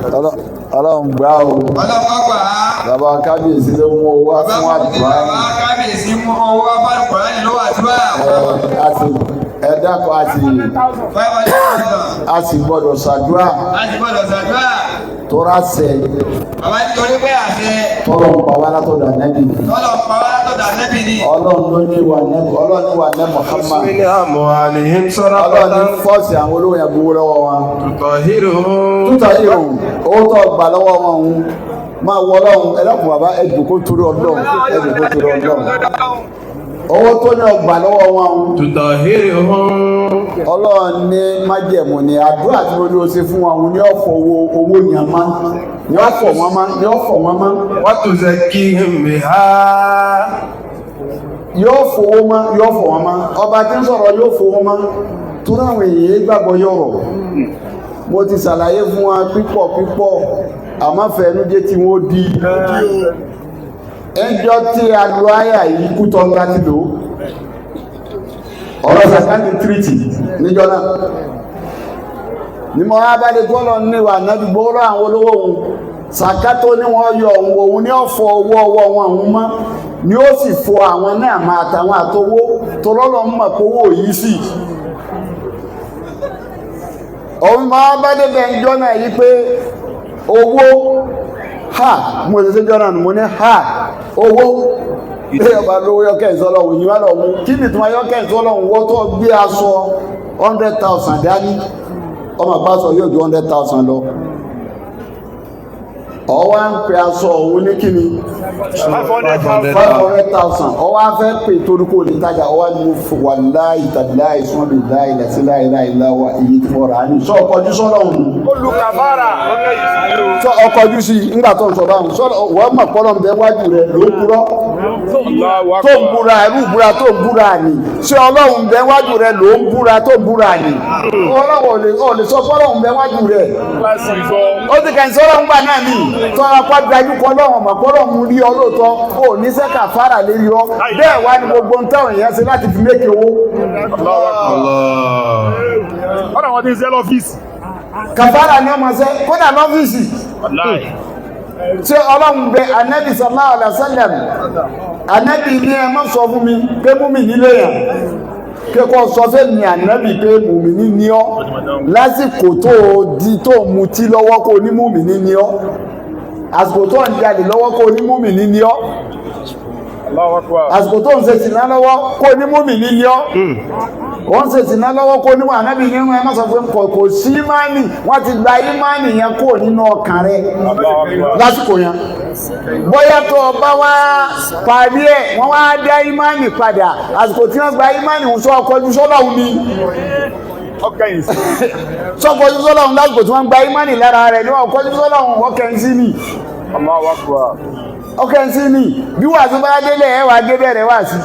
Ọlọ́run gbà o. Ọlọ́run gbà á. Bàbá kábíyèsí ló mú owó wá fún àdúrà. Bàbá kábíyèsí mú owó wá fún Àlùkùránì lọ́wọ́ àdúrà. Ẹ, a sì ẹ dákọ̀, a sì 500,000. A sì gbọ́dọ̀ ṣàdúrà. A sì gbọ́dọ̀ ṣàdúrà. Tó ráṣẹ. Bàbá, nítorí pé àṣẹ Tọ́lọ̀ ń pa wá látọ̀dọ̀ ànábì. Tọ́lọ̀ pa wá látọ̀dọ̀ ànábì ni. Ọlọ́run ló ní wà ní, Ọlọ́run ní wà ní Muhammad. من أموالهم Ọlọ́run ní صدقة force àwọn olówó yẹn gbowó lọ́wọ́ wọn. تطهرهم. Tútọ̀ yìí òun owó tó gbà lọ́wọ́ wọn òun máa wọ Ọlọ́run. Ẹlẹ́kùn bàbá, ẹ̀dùn kó torí Ọlọ́run, ẹ̀dùn kó torí Ọlọ́run, owó tó ní ọgbà lọ́wọ́ wọn òun. تطهرهم. Ọlọ́run ní májẹ̀mú ni àdúrà tí mo ní o ṣe fún wọn òun ní ọ̀fọ̀ owó owó yẹn má ní ọ̀fọ̀ wọn má ní ọ̀fọ̀ wọn má. وتزكيهم بها. Yóò fowó mọ́, yóò fọ̀ wọn mọ́. Ọba tí ń sọ̀rọ̀ yóò fowó mọ́ tó ráwọn èèyàn gbàgbọ́ yọ̀rọ̀. Mo ti ṣàlàyé fún wa pípọ̀ pípọ̀, àmọ́ fẹ́ẹ́nu jẹ́ tí wọ́n di ẹjọ́ tí a lo àyà yìí kú tọ́ láti lò ó. Ọ̀rọ̀ sàkáàtì tírìtì níjọ́ náà ni mo wá bá lè gbọ́lọ̀ níwà náà gbọ́rọ̀ àwọn olówó òun sàkátó ní wọ́n yọ òun, òun ní ọ̀fọ̀ owó ọwọ́ wọn òun mọ́ ni ó sì fọ àwọn náà máa àtàwọn àtowó tọlọ́lọ́ mọ̀ pé owó yìí sì òun máa bá débẹ̀ ìjọ náà yìí pé owó ha mo ṣe ṣe jọ náà mo ní ha owó ilé ọba lówó yọkẹ́ ìsọlọ́hún yìí wá lọ mú kí ni tí wọ́n yọkẹ́ ìsọlọ́hún wọ́n tó gbé aṣọ 100,000 dání, ọmọ bá sọ yóò ju 100,000 lọ, ọwọ́ ń pè aṣọ òun ní kíni? 500,000. Ọwọ́ á fẹ́ pè torí kò ní tajà, ọwọ́ ni mo fò wà láì tàbí láì sún mi láì lẹ́sí láì láì láwà iye tí mo rà á ní sọ ọkọ̀jú sọ́lọ́hún. Olùkàfàrà. Sọ ọkọ̀jú sí i ńgbà tó ń sọ báwọn sọ wọ́n mọ̀ pọ́nlọ́ ń bẹ wájú rẹ̀ ló ń purọ́ tó ń búra ẹrú búra tó ń búra ní ṣé Ọlọ́run bẹ wájú rẹ̀ ló ń búra tó ń búra ní Ọlọ́run ò lè sọ fọ́lọ́run bẹ wájú rẹ̀. Ó ti kàn sọ́rọ̀ ń gbà náà ní tọ́ra pa dájú kọ́ lọ́wọ́n ọmọ kọ́lọ́run rí ọ lóòótọ́, ó ní sẹ́kà fara lérí ọ. Bẹ́ẹ̀ wá ní gbogbo ń táwọn èèyàn ṣe láti fi mékè owó. Ọ̀nà wọn ti ń sẹ́ lọ́fíìsì. Kàfàrà ni ọmọ ṣe kódà lọ́fíìsì. Ṣé Ọlọ́run bẹ anabi sallallahu alaihi wasallam, anabi ní ẹ má sọ fún mi pé mú mi nílé yẹn kíkọ́ sọ fẹ́ mi anabi pé mùmíní ní ọ lásìkò tó o di tó o mutí lọ́wọ́ kó o ní mùmíní ní ọ, àsìkò tó ń jalè lọ́wọ́ kó o ní mùmíní ní ọ, àsìkò tó ń ṣe sìná lọ́wọ́ kó o ní mùmíní ní ọ, wọ́n ṣe sìná lọ́wọ́ kó o ní mùmíní. Anabi ní ẹ má sọ fún mi kò sí ìmánì, wọ́n ti gba ìmánì yẹn kúrò nínú ọkàn rẹ lásìkò yẹn. Bóyá tó o bá wá parí ẹ̀, wọ́n wá dá ìmánì padà. Àsìkò tí wọ́n gba ìmánì ń sọ ọkọ̀ ojú sọ́lọ́hún ni sọ́kọ̀ ojú sọ́lọ́hún. Lásìkò tí wọ́n gba ìmánì lára rẹ̀ ní ọkọ̀ ojú sọ́lọ́hún, ọkẹ̀ ń sí ni, ọkẹ̀ ń sí ni. Bí wàá tó bá délé ẹ̀ wá dé bẹ̀rẹ̀ wá sí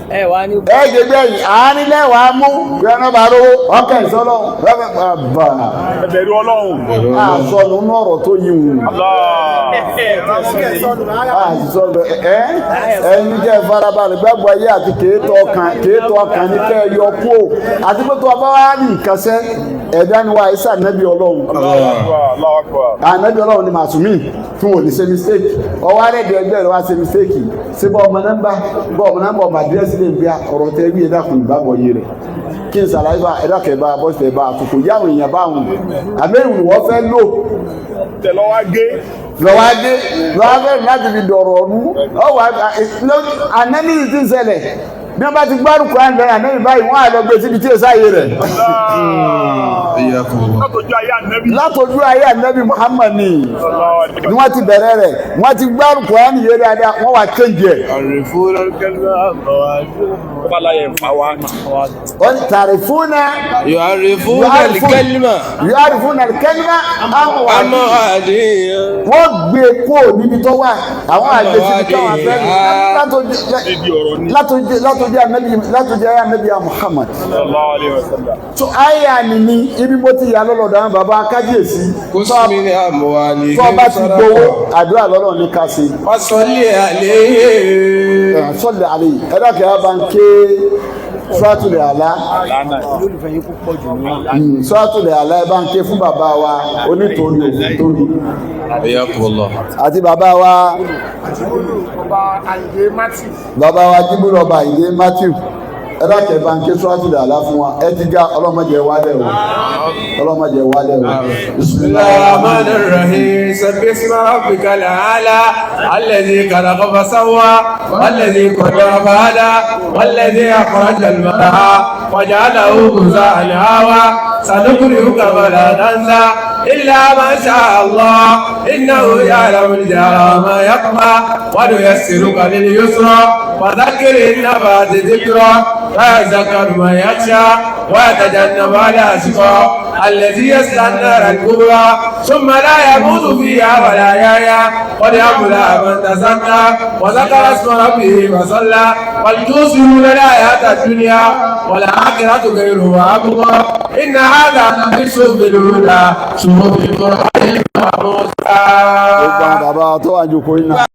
Ẹ wá ní. Ẹ̀ dé bẹ́yìn àárín lẹ́wàá mú ìrànà bá rówó ọkẹ̀ ń sọ́lọ́hún bàbá. Ẹbẹ̀rù Ọlọ́run. Àsọnù nọ̀rọ̀ tó yí wù àsọnù ẹ. Ẹni jẹ́ farabalẹ̀ gbàgbọ́ ayé àti kéétọ́ ọkàn, kéétọ́ ọkàn ní kẹ́ ẹ yọ kú o. Àti pé tó o bá wá ní nǹkan sẹ́ ẹ̀dá ni wà á nẹ́bí Ọlọ́run, ànẹ́bí Ọlọ́run ni màsùmí tí wọn ò ní ṣe mistake. Ọwọ́ arẹ́dẹ̀ ẹgbẹ́ rẹ wá ṣe mistake ṣé bọ́ ọmọ nọ́mbà, bọ́ ọmọ nọ́mbà, ọmọ àdírẹ́sì lè gbé ọ̀rọ̀ tẹ́ wí. Ẹ̀dá kùn ìgbàgbọ́ yé rẹ̀ kí n ṣàlàyé bá ẹ̀dá kẹ̀ bá bọ́sẹ̀ bá àtòkò yáwọn èèyàn bá wọn àmẹ́rù wọ́n fẹ́ lò. Tẹ̀lọ́wá gé. Lọ́wọ́ adé lọ́wọ́ fẹ́ láti fi dọ̀rọ̀ ọ̀rú ọwọ́ anẹ́mí ti ń ṣẹlẹ̀ bí wọ́n bá ti gbárùkù àǹdẹ̀ anẹ́mí báyìí, wọ́n á lọ gbé síbi tí èsà yé rẹ̀. Látọjú ayé ànẹ́bí. Látọjú ayé anẹ́bí Muhammad ni wọ́n ti bẹ̀rẹ̀ rẹ̀. Wọ́n ti gbárùkù àǹdẹ̀ dáadáa, wọ́n wá change ẹ̀. يعرفون الكلمة Wọ́n tàrífúnà. يعرفون الكلمة. Yàrífúnà الكلمة àwọn أموالهم. wọ́n gbé kó níbi tó wà, àwọn àgbẹ̀ síbi tó wà fẹ́ látọjú ayé anabi Muhammad. So ayé àní ni ibi mo ti yà lọ́lọ́dọ̀ àwọn bàbá kábíyèsí. خذ من أموالهم Tó bá ti gbowó àdúrà lọ́lọ́ ní ká ṣe. وصل عليه. Sọ́lẹ̀ àlè ẹ̀dá kẹ́hà bá ń ké. Suratul A'la. Suratul A'la, ẹ bá ń ké fún bàbá wa onítorí òkú tóbi حياكم الله. Àti bàbá wa jíbúrò ọba Àyìndé Matthew, ẹ dákẹ́, bá ń ké Suratul A'la fún wa. Ẹ ti ga, ọlọ́mọdé wálẹ̀ o, ọlọ́mọdé wálẹ̀ o. بسم الله الرحمن الرحيم. سبح اسم ربك الأعلى، الذي خلق فسوى، والذي قدر فهدى، والذي أخرج المرعى وجعله غثاء أحوى. سنقرئك فلا تنسى إلا ما شاء الله، إنه يعلم الجهر وما يخفى، ونيسرك لليسرى، فذكر إن نفعت الذكرى، سيذكر من يخشى ويتجنبها الأشقى، الذي يصلى النار الكبرى، ثم لا يموت فيها ولا يحيا. قد أفلح من تزكى وذكر اسم ربه فصلى. بل تؤثرون الحياة الدنيا والآخرة خير وأبقى. إن هذا لفي الصحف الأولى، صحف إبراهيم وموسى. Gbogbo àwọn bàbá tó wà ní oko iná.